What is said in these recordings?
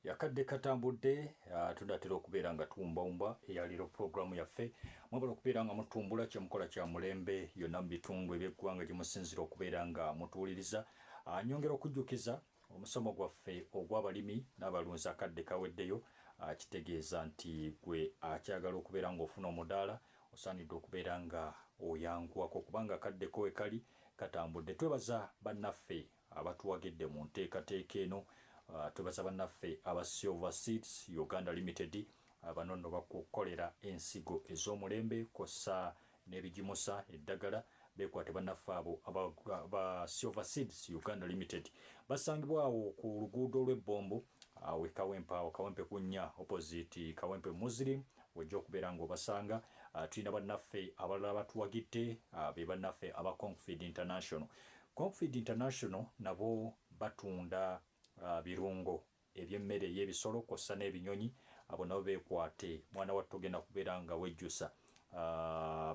Yakadde katambudde, tunatera okubeera nga tuwumbawumba eyaleero pulogulaamu yaffe. Mwebale okubeera nga mutumbula kyemukola kya mulembe yonna mu bitundu eby'eggwanga gye musinzira okubeera nga mutuwuliriza. Nyongera okujjukiza omusomo gwaffe ogw'abalimi n'abalunzi akadde kaweddeyo, kitegeeza nti gwe akyagala okubeera ng'ofuna omudaala osaanidde okubeera nga oyanguwako kubanga akadde ko we kali katambudde. Twebaza bannaffe abatuwagidde mu nteekateeka eno. Twebaza bannaffe aba Silver Seeds Uganda Limited, bano nno bakukolera ensigo ez'omulembe kw'ossa n'ebigimusa eddagala. Beekwate bannaffe abo aba Silver Seeds Uganda Limited, basangibwa awo ku luguudo lw'e Bbombo awo e Kawempe, awo Kawempe ku nnya opposite Kawempe Muslim wojja okubeera ng'obasanga. Tulina bannaffe abalala batuwagidde, be bannaffe aba Confid International. Confid International nabo batunda birungo eby'emmere ey'ebisolo kw'ossa n'ebinyonyi. Abo nabo beekwate, mwana wattu ogenda kubeera nga wejjusa.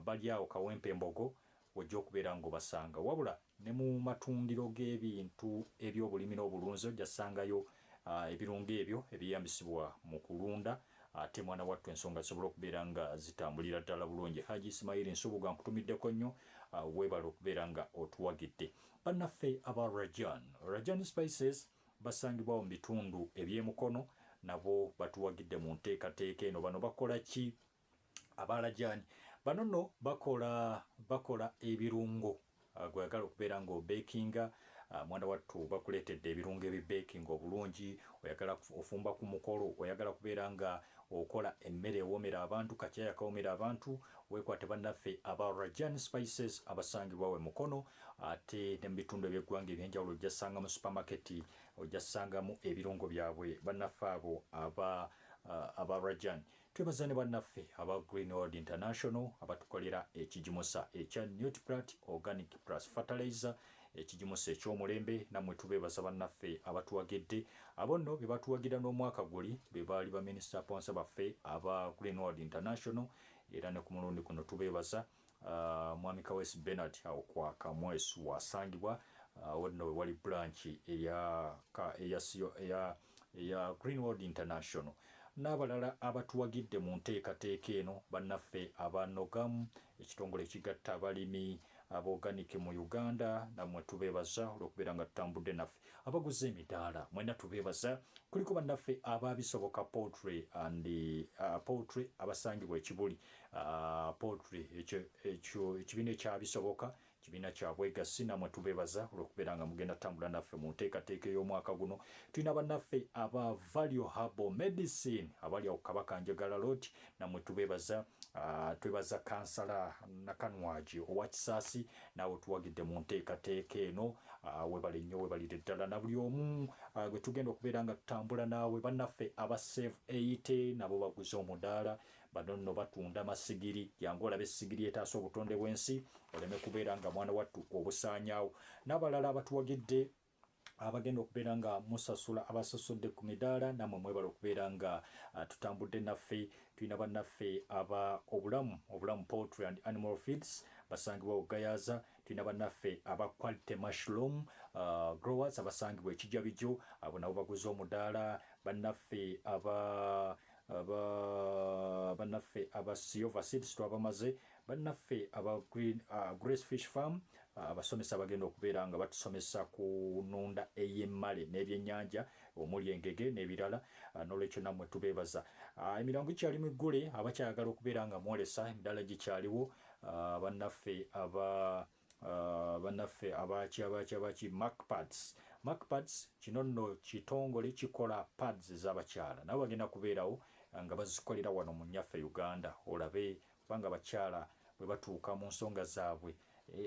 Bali awo Kawempe Mbogo wojja okubeera ng'obasanga. Wabula ne mu matundiro g'ebintu eby'obulimi n'obulunzi ojja sangayo ebirungo ebyo ebyeyambisibwa mu kulunda, ate mwana wattu ensonga zisobola okubeera nga zitambulira ddala bulungi. Haji Ismail Nsubuga, nkutumiddeko nnyo, weebale okubeera nga otuwagidde. Bannaffe aba Rajan Spices basangibwawo mu bitundu eby'emukono, nabo batuwagidde mu nteekateeka eno. Bano bakola ki abalajani? Bano nno bakola ebirungo. Gweyagala okubeera ng'obekinga, mwana wattu bakuleetedde ebirungo ebibekinga obulungi. Oyagala ofumba ku mukolo, oyagala kubeera nga okola emmere ewoomera abantu, kacyaya kawomera abantu, weekwate bannaffe aba Rajan Spices abasangibwa we Mukono, ate ne mu bitundu eby'eggwanga ebyenjawulo ojja ssangamu supermarket, ojja ssangamu ebirungo byabwe bannaffe abo aba Rajan. Twebaza ne bannaffe aba Green World International abatukolera ekigimusa ekya Nutplant Organic Plus Fertilizer, ekigimusa eky'omulembe. Nammwe tubeebaza bannaffe abatuwagidde. Abo nno be batuwagira n'omwaka guli, be baali baminisita sponsor baffe aba Green World International, era ne ku mulundi guno tubeebaza. Mwami Kaweesi Bernard awo kwa Kamwesu wasangibwa, awo nno we wali branch eya Green World International. N'abalala abatuwagidde mu nteekateeka eno, bannaffe aba Nogamu, ekitongole ekigatta abalimi ab'organic mu Uganda, nammwe tubeebaza olw'okubeera nga tutambudde naffe. Abaguze emidaala mwenna tubeebaza. Kuliko bannaffe aba Bisoboka Poultry and Poultry abasangibwa Ekibuli, poultry ekyo ekibiina ekya Bisoboka, kibiina kya bwegassi, nammwe tubeebaza olw'okubeera nga mugenda tambula naffe mu nteekateeka ey'omwaka guno. Tulina bannaffe aba Value Herbal Medicine abali awo Kabaka Njagala Road, nammwe tubeebaza. Twebaza kansala Nakanwagi owa Kisaasi, naawe tuwagidde mu nteekateeka eno, webale nnyo, webalire ddala na buli omu gwe tugenda okubeera nga tutambula naawe. Bannaffe aba Save 80 nabo baguze omudaala. Bano nno batunda masigiri. Jangu olabe essigiri etaasa obutonde bw'ensi oleme kubeera nga mwana wattu obusaanyaawo. N'abalala abatuwagidde abagenda okubeera nga musasula, abasasudde ku midaala, nammwe mwebale okubeera nga tutambudde naffe. Tulina bannaffe aba Obulamu Poultry and Animal Feeds basangibwa Gayaza. Tulina bannaffe aba Quality Mushroom Growers abasangibwa Ekijabijo, abo nabo baguze omudaala. Bannaffe aba Silver Seeds twabamaze. Bannaffe aba Grace Fish Farm, abasomesa abagenda okubeera nga batusomesa ku nunda ey'emmale n'ebyennyanja omuli engege n'ebirala, n'olwekyo nammwe tubeebaza. Emirango gikyali miggule, abakyayagala okubeera nga mwolesa emidaala gikyaliwo. Bannaffe abaki Macpads, Macpads kino nno kitongole kikola pads ez'abakyala, nabo bagenda kubeerawo nga bazikolera wano mu nnyaffe Uganda, olabe kubanga abakyala bwe batuuka mu nsonga zaabwe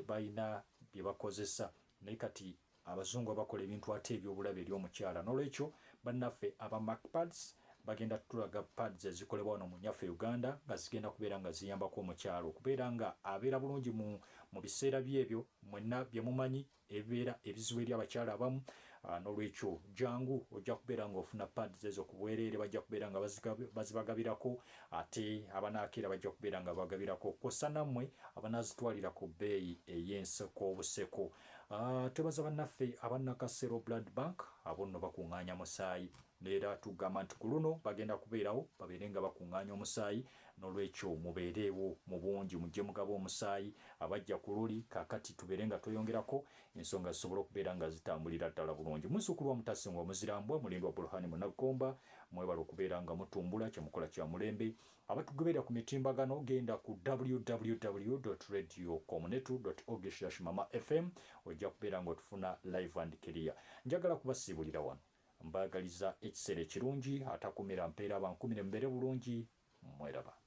balina bye bakozesa, naye kati abazungu abakola ebintu ate ebyobulabe eri omukyala. N'olwekyo bannaffe aba Macpads bagenda tutulaga pads ezikolebwa wano mu nnyaffe Uganda nga zigenda kubeera nga ziyambako omukyala okubeera nga abeera bulungi mu biseera byebyo mwenna bye mumanyi ebibeera ebizibu eri abakyala abamu. N'olwekyo jangu ojja kubeera ng'ofuna pads ezo ku bwereere, bajja kubeera nga bazibagabirako, ate abanaakeera bajja kubeera nga bagabirako kwossa nammwe abanaazitwalira ku bbeeyi ey'enseko obuseko. Twebaza bannaffe aba Nakasero Blood Bank, abo nno bakuŋŋaanya musaayi. Era tugamba nti ku luno bagenda kubeerawo babeere nga bakuŋŋaanya omusaayi, n'olwekyo mubeereewo mu bungi, mujje mugabe omusaayi. Abajja ku luli kaakati tubeere nga tweyongerako, ensonga zisobole okubeera nga zitambulira ddala bulungi. Muzzukulu wa Mutasingwa Omuzirambwa, Mulindwa Buruhani Munaggomba, mwebale okubeera nga mutumbula kyemukola kya mulembe. Abatugoberera ku mitimbagano, genda ku www.radiocomnetu.org/mama fm, ojja kubeera nga otufuna live and clear. Njagala kubasiibulira wano, mbaagaliza ekiseera ekirungi. Atakumira mpeera, bankumire, mubeere bulungi, mweraba.